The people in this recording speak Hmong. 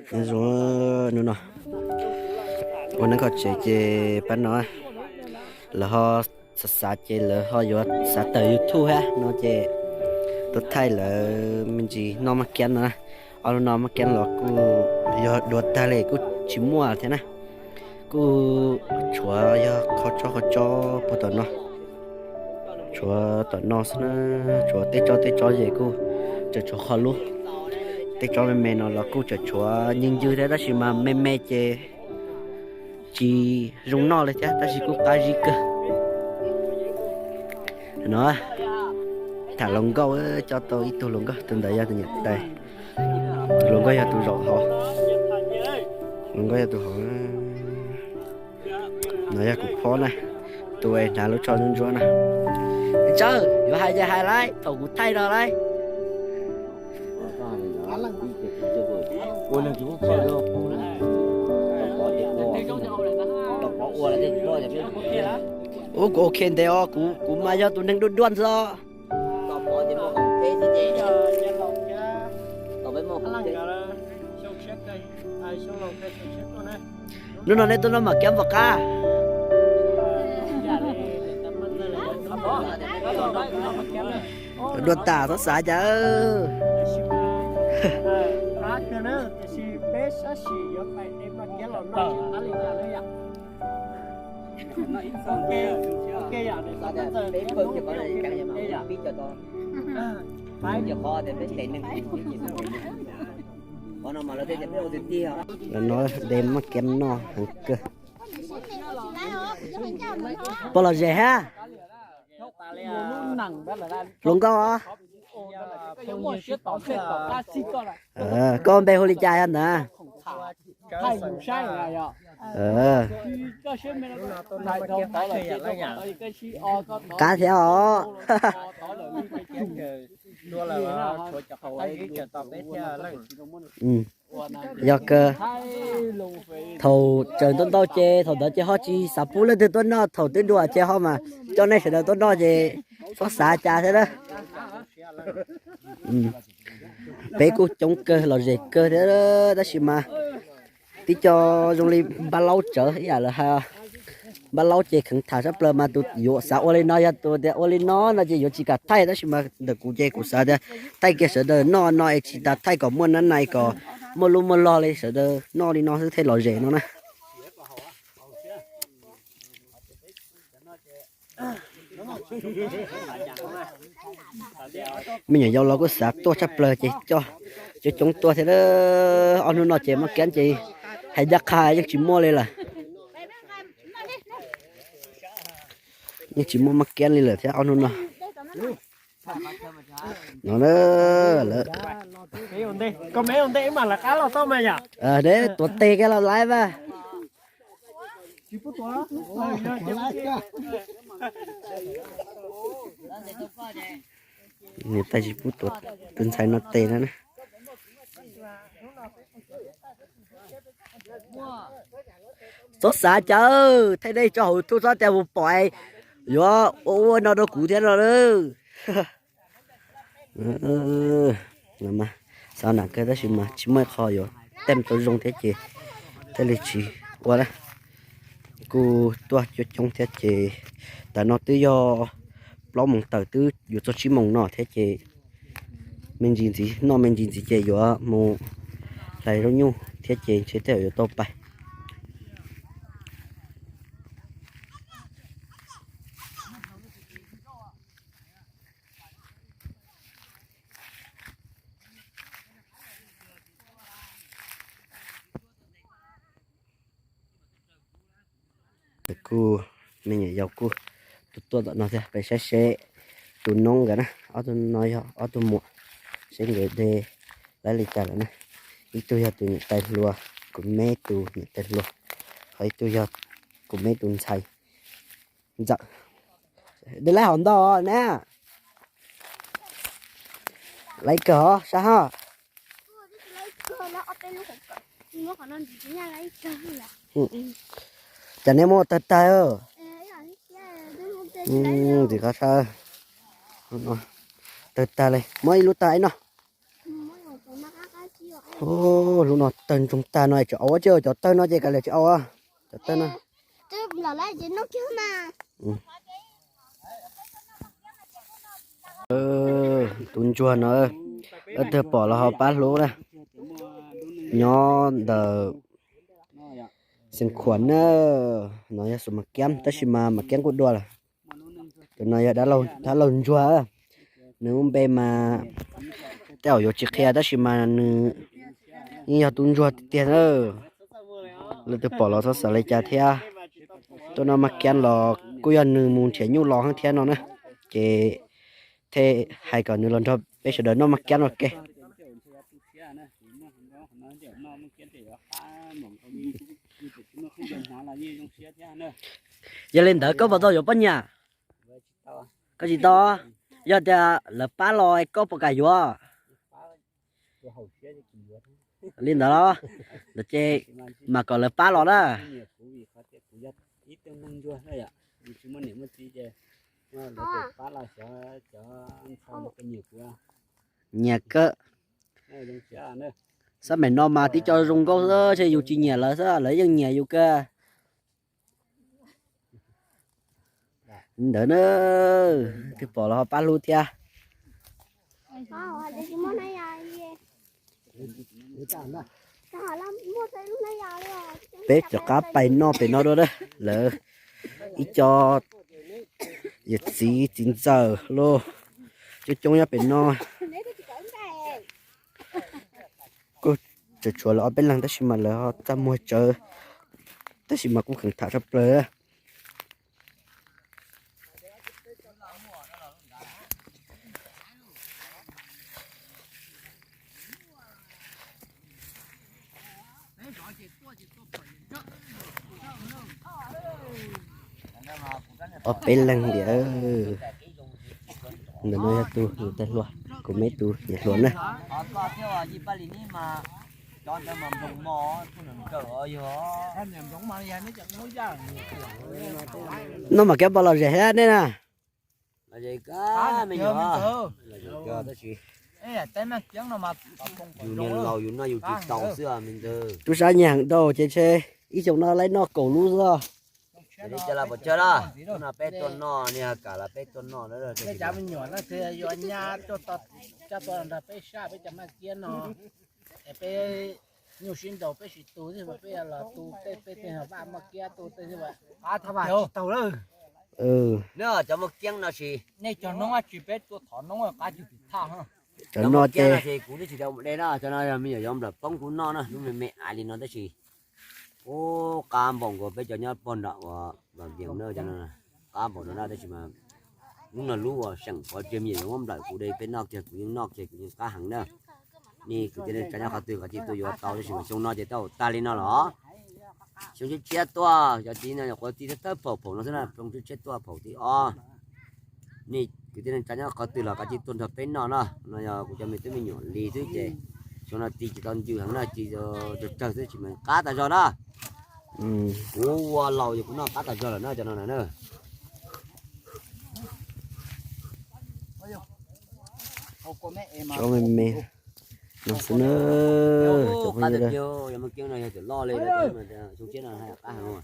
Zoo, hnub no ua neeb kho tsev ces pab no lawv ho xav xav ces lawv ho yuav xav tawm YouTube thiab no ces tuaj thaij lawv me ntsis noj maj kiab no na. Ob lub no maj kiab los kuj yog dua tag li kuj tsis muaj thiab na. Kuj tshuav yog qhov tsob qhov tsob puag tom no, tshuav tom no xwb na. Tshuav tej tsob tej tsob ces kuj tseem tshuav qhov lub, tej tsob me me no los kuj tseem tshuav ncig ncig thiab tab sis mas me me ces tsis zoo noj li thiab tab sis kuj qab zib kawg. No, tham hluas nkauj, coj tau ib tug hluas nkauj, tus ntawd yog tus niam tais, tus hluas nkauj yog tus zaum hauv, hluas nkauj yog tus hauv. No yog kuv phob na, tus hnav lub tsho ntsuab ntsuab na. Tsawg, yuav hais ces hais lauj, thaum kuv thaij no lauj. Ub, kuv ok ntev os, kuv mas yog tus neeg duaj duaj ntxwg os. Hnub no nej tuaj noj mam kiab npam qab. Dua tas txhob xav cas. Lawv no de maj kiab noj heev kawg. Puas lom zem hab? Hluas nkauj os. Koj npe hu li cas yog ntawd? Qab thiab os. Yog kawg. Thaum tsaws ntau ntau ces thaum ntawd ces ho tsis xav pub leej twg tuaj noj, thaum twb dua ces ho mas coj nej sawv daws tuaj noj ces txhob xav cas thiab na. Peb kuj coob kawg lom zem kawg thiab tab sis mas tib co zoo li npaj laub tsawv ib yam lawv hais. Npaj laub ces kheev tham sab plaws mas tus yuav xav ua li no yog tus tias ua li no no ces yuav tsis kam thaij tab sis mas ntawm kuv ces kuv xav tias thaij kiag sawv daws noj no es tsis tas thaij kom muaj nab nai kom muaj lub muaj log li sawv daws noj li no xwb thiaj lom zem no na. Me nyuam yaus los kuj xav tuaj tshaj plaws ces coj coob coob tuaj thiab. Ob hnub no ces maj kiab ces hais ncaj qha yeej tsis muaj li lawm. Yeej tsis muaj maj kiab li lawm thiab ob hnub no. No lawv tuav tes kiag los laiv mas. Niam tais tsis pub tuav tus ntxhais no tes no na. Txhob xav cas, thaij dej tso hauv YouTube txhob tias mus pom yuav ua ua no rau kuv thiab no. Xav nam kawg tab sis mas tsis muaj qho yuav tem tau zoo thiab ces thiaj li tsis ua na. Kuj tuaj coob coob thiab ces tam no twb yog plaub moos tawm twb yuav txog tsib moos no thiab ces me ntsis ntxiv noj me ntsis ntxiv ces yuav mus hlais zaub nyuj thiab ces ntshe tej zaum yuav tau pais. Kuj me nyuam yaus kuj tuaj tuaj tom no thiab peb saib seb tus noob nkawd na, ob tug no yog ob tug muam, seb nkawd de lawv li cas lawm na. Ib tug yog tus niam tais hluas, kuv me tus niam tais hluas, ho ib tug yog kuv me tus ntxhais ntxawm. De lawv hauv ntau na. Lawv kawg hov sab hov. Cas nej muab tawg tag. Ntxim qhov sab. Tawg tag li muab ib lub tag ib no. Ub, lub no tawg ntsoog tag no tseem au, cov tawg no ces kav liam tsis au. Cov tawg no. Tus ntsuag no, leej twg pom los ho pab hlub na. Nyob ntawm Xeev Khuam na, no yog xuas Mas Kiab tab sis mas Mas Kiab kuj dua lawm. Tus no yog dab laug ntsuag, nws lub npe mas tej zaum yuav tsis qhia tab sis mas nws yeej yog tub ntsuag tiag tiag na. Leej twg pom los txhob xav li cas thiab. Tuaj noj Mas Kiab los kuj yog nws mus nrhiav nyuj los thiab no na. Ces thiaj hais kom nws los nrog peb sawv daws noj Mas Kiab no ke. Yog li ntawd koj puas tau yuav poj niam? Koj tsis tau. Yog tias lawv pab los koj puas kam yuav? Li ntawd los, ntawd ces mam kom lawv pab los na. Nyiam kawg. Xab maim no mas tib co zoo nkauj xwb, yus tsis nyiam lawv xwb lawv yeej nyiam yus kawg. Ntawd na, twg pom los ho pab hlub thiab. Peb rov qab pais noj pem no dua na, lawv ib co yawm txiv txiv ntxawm los coob coob nyob pem no. Kuj tseem tshuav lawv ob peb leeg tab sis mas lawv ho txaj muag tsawv, tab sis mas kuj kheev tham tshaj plaws. Ob peb leeg tiag. Ntawm no yog tus niam tais hluas, kuv me tus niam hluas na. Noj Mas Kiab pom lom zem thiab nej na. Yus niag laus yus noj yus tsis tau xwb me ntxawg. Tub sab nyiam heev rau ces ntshe ib xyoo no laib noj kaum lub xwb. Li cas los pom tsawg na, no peb tuaj noj, niag kam los peb tuaj noj. Cov me nyuam no thiaj yuav nyab coj tuaj nrog peb saj peb cov Maj Kiab no. Es peb nyuj sib nraus peb sim tu xwb, peb los tu tej peb tej Vaj Maj Kiab tu tej xwb. Qab thaj vaj tsis taug lawm. Cov Maj Kiab no sis nej cov noob dab tsi peb tuaj thov noob qab cug tim thaj. Cov no ces kuv twb tsis tau mus de na, cov no yog me nyuam yaus nplawm poob kuv noj na, lub me me ais li no tab sis ub qab npaum nkaus peb cov nyob pog nram uas Vaj Vias na, cov no qab npaum no na tab sis mas hnub no lub uas seem qhov tiag me nyuam yaus muab nplawm kuv de peb noj kiag kuv yeej noj kiag kuv yeej qab heev na. Nej kwv tij neej tsa nyob qhov twg koj cia li tuaj yuav tau tab sis mas xyoo no ces tau tag li no los xyoo tshiab tshiab tuaj, cov txiv no nyuam qhuav txi thawj thawj phaum phaum no xwb na, xyoo tshiab tshiab tuaj phaum thib ob. Nej kwv tij neej tsa nyob qhov twg los koj cia li tuaj nrog peb noj na, no yog kuv cov me tub me nyuam li xwb ces xyoo no txi tsis tau ncw heev na, txi tsawg tsawg xwb tsis mas qab tas zog na. Kuv ua laus ces kuv noj qab tas zog lawm na cov no na. Cov me me no xwb na, cov phooj ywg. Yog me kiab no yog cov loj li, xyoo tshiab no qab heev.